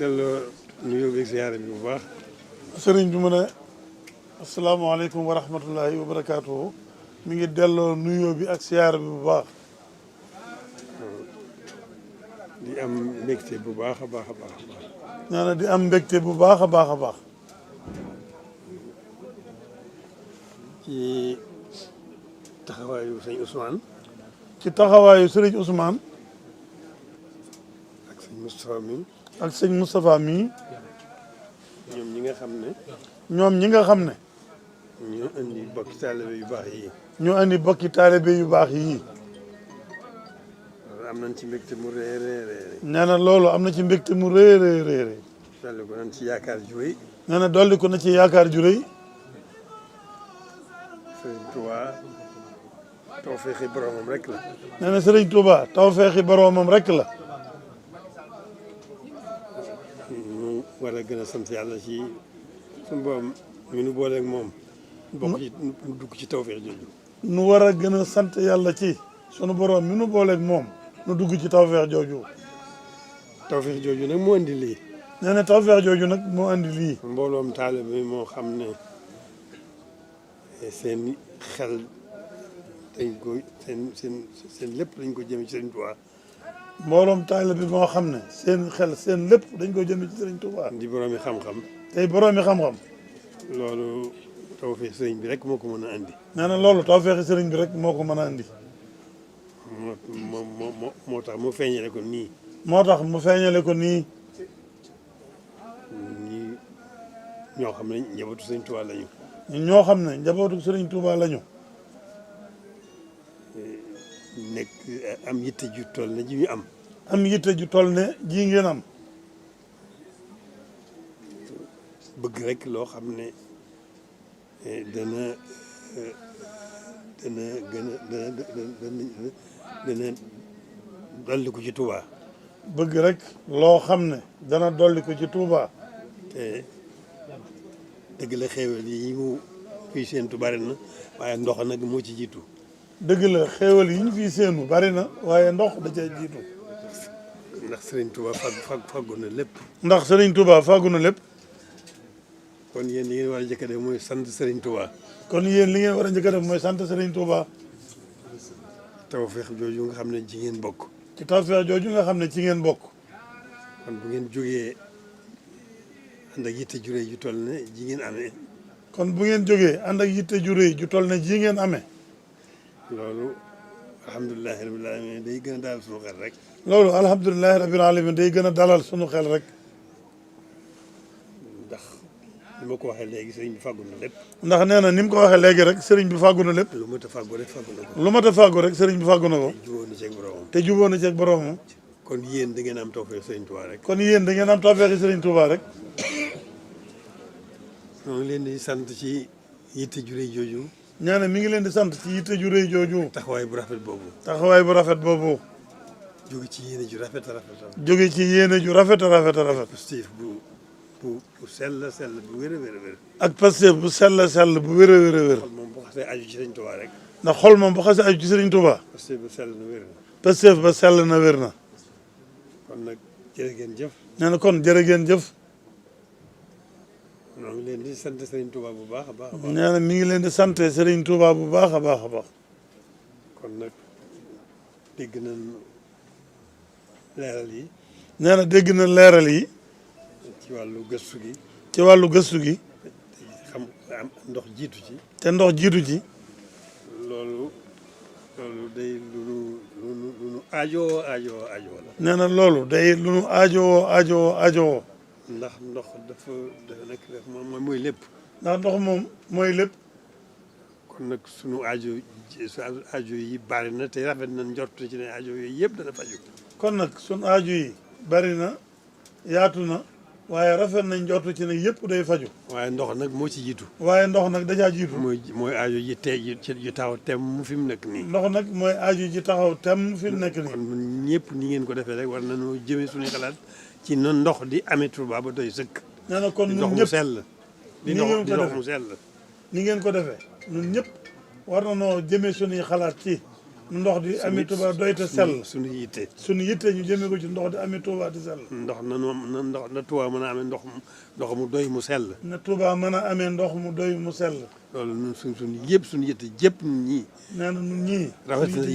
delloo nuyoo beeg ziyaare bi bu baax. sëriñ bi mu ne asalaamaaleykum wa rahmatullahi wa barakaatuhu mi ngi delloo nuyoo bi ak siyaare bi bu baax. di am mbégte bu baax a baax a baax. nee na di am mbégte bu baax a baax a baax. ci taxawaayu sëñ Ousmane. ci taxawaayu sëriñ Ousmane. ak sëñ Moustapha mi. ak sëñ Moustapha mii. ñoom ñi nga xam ne. ñoom ñi nga xam ne. ñoo indi bokki taalibe yu baax yi. ñoo indi bokki taalibe yu baax yii. am nañ ci mbégte mu rëy rëy rëy. nee na loolu am na ci mbégte mu rëy rëy rëy. dolli ko nañ ci yaakaar ju rëy. nee na dolli ko na ci yaakaar ju rëy. Sëriñ Touba tawfeexi boromam rek la. nee na Sëriñ Touba tawfeexi boromam rek la. ñu war a gën a sant yàlla ci suñu borom mi nu booleeg moom. bokk ci nu dugg ci tawfeex jooju. nu war a gën a sant yàlla ci sunu borom mi nu booleeg moom nu dugg ci tawfeex jooju. tawfeex jooju nag moo indi lii. nee na tawfeex jooju nag moo andi lii. mbooloom taalibe bi moo xam ne seen xel dañ ko seen lépp dañ ko jëme ci Sëriñ Tuubaa. mbooloom taalibe bi moo xam ne seen xel seen lépp dañ ko jëme ci Sëriñ Tuubaa. di boroomi xam-xam. tey boroomi xam-xam. loolu tawfeex sëriñ bi rek moo ko mën a andi. nee na loolu tawfeexi sëriñ bi rek moo ko mën a andi. moo tax mu feeñale ko nii. moo tax mu feeñale ko nii. ñoo xam ne njabootu Sëriñ Tuubaa lañu. ñoo xam ne njabootu Sëriñ Tuubaa lañu. nekk am yitte ju toll ne ji ñu am. am yitte ju toll ne ji ngeen am. bëgg rek loo xam ne dana gën a dana dolli ko ci Touba. bëgg rek loo xam ne dana dolli ko ci Touba. te dëgg la xéewal yi mu fii séentu bari na waaye ndox nag moo ci jiitu. dëgg la xéewal yi ñu fii séenu bari na waaye ndox da cee jiitu. ndax Serigne Touba fàggu na lépp. ndax Serigne Touba fàggu na lépp. kon yéen li ngeen war a njëkk a def mooy sant Serigne Touba. kon yéen li ngeen war a njëkk a def mooy sant Serigne Touba. tawfeex jooju nga xam ne ci ngeen bokk. ci tawfeex jooju nga xam ne ci ngeen bokk. kon bu ngeen jógee ànd ak yitte ju rëy ju toll ne ji ngeen amee. kon bu ngeen jógee ànd ak yitte ju rëy ju toll ne ji ngeen amee. loolu alhamdulilahi rabil alamin day gën a dalal sunu xel rek. loolu alhamdulilahi rabil alamin day gën a dalal sunu xel rek. ndax ni ma ko waxee léegi sëriñ bi fàggu na lépp. ndax nee na ni mu ko waxee léegi rek sëriñ bi fàggu na lépp. lu mat a fàggu rek fàggu na ko. lu mat a fàggu rek sëriñ bi fàggu na ko. jubóo na ceeg boromam. te jubóo na ceeg boromam. kon yéen da ngeen am tawfeex sëriñ Touba rek. kon yéen da ngeen am tawfeexi sëriñ Touba rek. ñoo ngi leen di sant ci yitte ju rëy jooju. nee na mi ngi leen di sant ci yitte ju rëy jooju. taxawaay bu rafet boobu. taxawaay bu rafet boobu. jóge ci yéene ju rafet a rafet. jóge ci yéene ju rafet a rafet a rafet. positif bu sell bu wér a wér a wér. ak Pastef bu sell bu wér a wér a wér. xol moom bu xasee aju ci sëriñ Touba rek. ndax xol moom bu xasee aju ci sëriñ Touba. Pastef bu sell na wér na. Pastef ba sell na wér na. kon nag jërë ngeen jëf. nee na kon jërë ngeen jëf. ñoo ngi leen di sant Serigne Touba bu baax a baax a baax. nee na mi ngi leen di sant Serigne Touba bu baax a baax a baax. kon nag dégg nañ leeral yi. nee na dégg na leeral yi. ci wàllu gëstu gi. ci wàllu gëstu gi. xam am ndox jiitu ci. te ndox jiitu ci. loolu day lu nu aajowoo la. nee na loolu day lu nu aajowoo. ndax ndox dafa nekk moom mooy lépp. ndax ndox moom mooy lépp. kon nag sunu aajo yi bari na te rafet na njort ci ne aajo yooyu yëpp dana faju. kon nag sunu aajo yi bari na yaatu na waaye rafet nañ njort ci ne yëpp day faju. waaye ndox nag moo ci jiitu. waaye ndox nag dajaa jiitu. mooy aajo ji yu taxaw tem mu fi mu nekk nii. ndox nag mooy aajo ji taxaw tem fi mu nekk nii. kon ñëpp ni ngeen ko defee rek war nañoo jëmee suñuy xalaat ci noonu ndox di amee Touba ba doy sëkk. nee na kon ñun ñëpp di ndox mu sell. ni ngeen ko defee ñun ñëpp war na noo jëmee suñuy xalaat ci ndox di ami Touba doy te sell. suñu yitte. suñu yitte ñu jëmee ko ci ndox di ami Touba di sell. ndox na Touba mën a amee ndox mu doy mu sell. na Touba mën a amee ndox mu doy mu sell. loolu ñun suñu yëpp suñu yitte jëpp ñun ñii. nee na ñun ñii. rawatina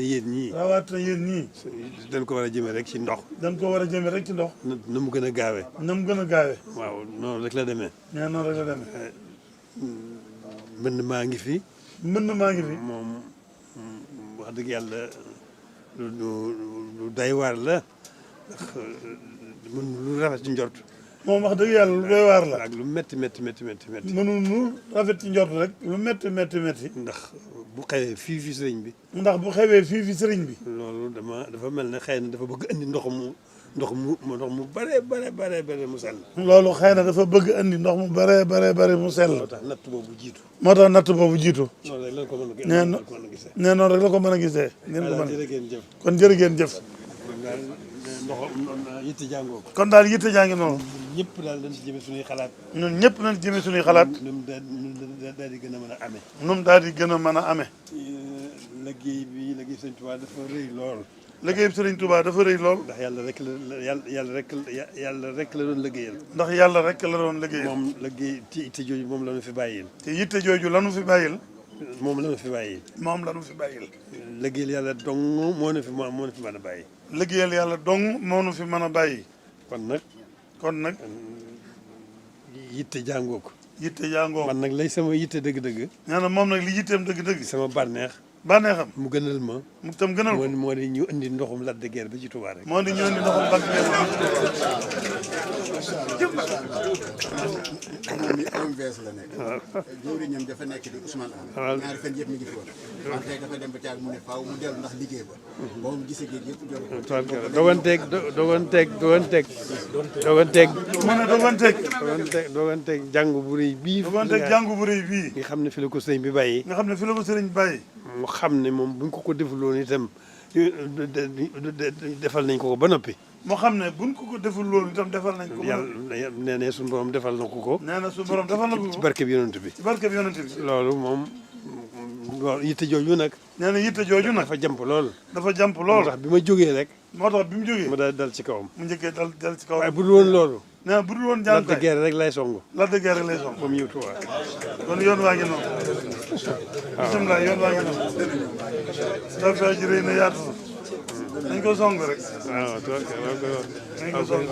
yéen ñii. rawatina yéen ñii. dañ ko war a jëmee rek ci ndox. dañ ko war a jëmee rek ci ndox. na mu gën a gaawee. na mu gën a gaawee. waaw noonu rek la demee. nee noonu rek la demee. mbënd maa ngi fi. mbënd maa ngi fi. moom wax dëgg yàlla lu day waar la ndax lu rafet ci njort. moom wax dëgg yàlla lu doy waar la. ak lu métti. mënul lu rafet ci njort rek lu métti. ndax bu xewee fii sëriñ bi. ndax bu xewee fii sëriñ bi. loolu dafa mel ne xëy na dafa bëgg andi ndox mu bare mu sell. loolu xëy na dafa bëgg andi ndox mu bare mu sell. moo tax natt boobu jiitu. noonu rek la ko mën a gisee. nee noonu rek la ko mën a gisee. kon jërë ngeen jëf. yitte jàngoo ko. kon daal yitte jàngi noonu. ñëpp daal dañ ci jëme suñuy xalaat. ñun ñëpp nañ ci jëme suñuy xalaat. ñun daal di gën a mën a amee. ñun daal di gën a mën a amee. liggéey Sëriñ Tuubaa dafa rëy lool. liggéey Sëriñ Tuubaa dafa rëy lool. ndax yàlla rek la doon liggéeyal. ndax yàlla rek la doon liggéeyal. moom liggéey te yitte jooju moom la ñu fi bàyyil. te yitte jooju la ñu fi bàyyil. moom la ñu fi bàyyil. liggéeyal yàlla dong moo ñu fi mën a bàyyi. liggéeyal yàlla dong moo ñu fi mën a bàyyi. kon nag. yitte jàngoo ko. yitte jàngoo ko. man nag lay sama yitte dëgg-dëgg. nee na moom nag li yitteem dëgg-dëgg. sama bànneexam. mu gënal ma. mu tam gënal ko moo di ñu indi ndoxum Lac de Guiers ba ci Touba rek. moo di ñu indi ndoxum Lac de Guiers ba ci moom mi OMVS la nekk. waaw jëwriñam dafa nekk di Ousmane Am. waaw ñaari fan yëpp mi ngi fi woon. wante tey dafa dem ba caag mu ne faaw mu dellu ndax liggéey ba. boo mu gisee géej yëpp jël. doganteeg jàngu bu rëy bii. nga xam ne fi la ko sëriñ bi bàyyi. mu xam ne moom buñ ko defuloon itam defal nañ ko ba noppi. moo xam ne buñ ko deful loolu itam defal nañ ko. yàlla nee na suñu borom defal na ko. nee na suñu borom defal na ko. ci barke bi yonent bi. loolu moom yitte jooju nag. nee na yitte jooju nag. dafa jàmp lool. moo tax bi ma jógee rek. mu daal dal ci kawam. mu njëkkee dal ci kawam. waaye bu dul woon loolu. nee na bu dul woon jànkuwaay Lac de Guiers rek lay songu. Lac de Guiers rek lay songu. ba mu ñëw Tuubaa. kon yoon waa ngi noonu. waaw bisimilah yoon waa ngi noonu. tawfeex ji rëy na yaatu na. nañ ko song rek. waaw nañ ko song.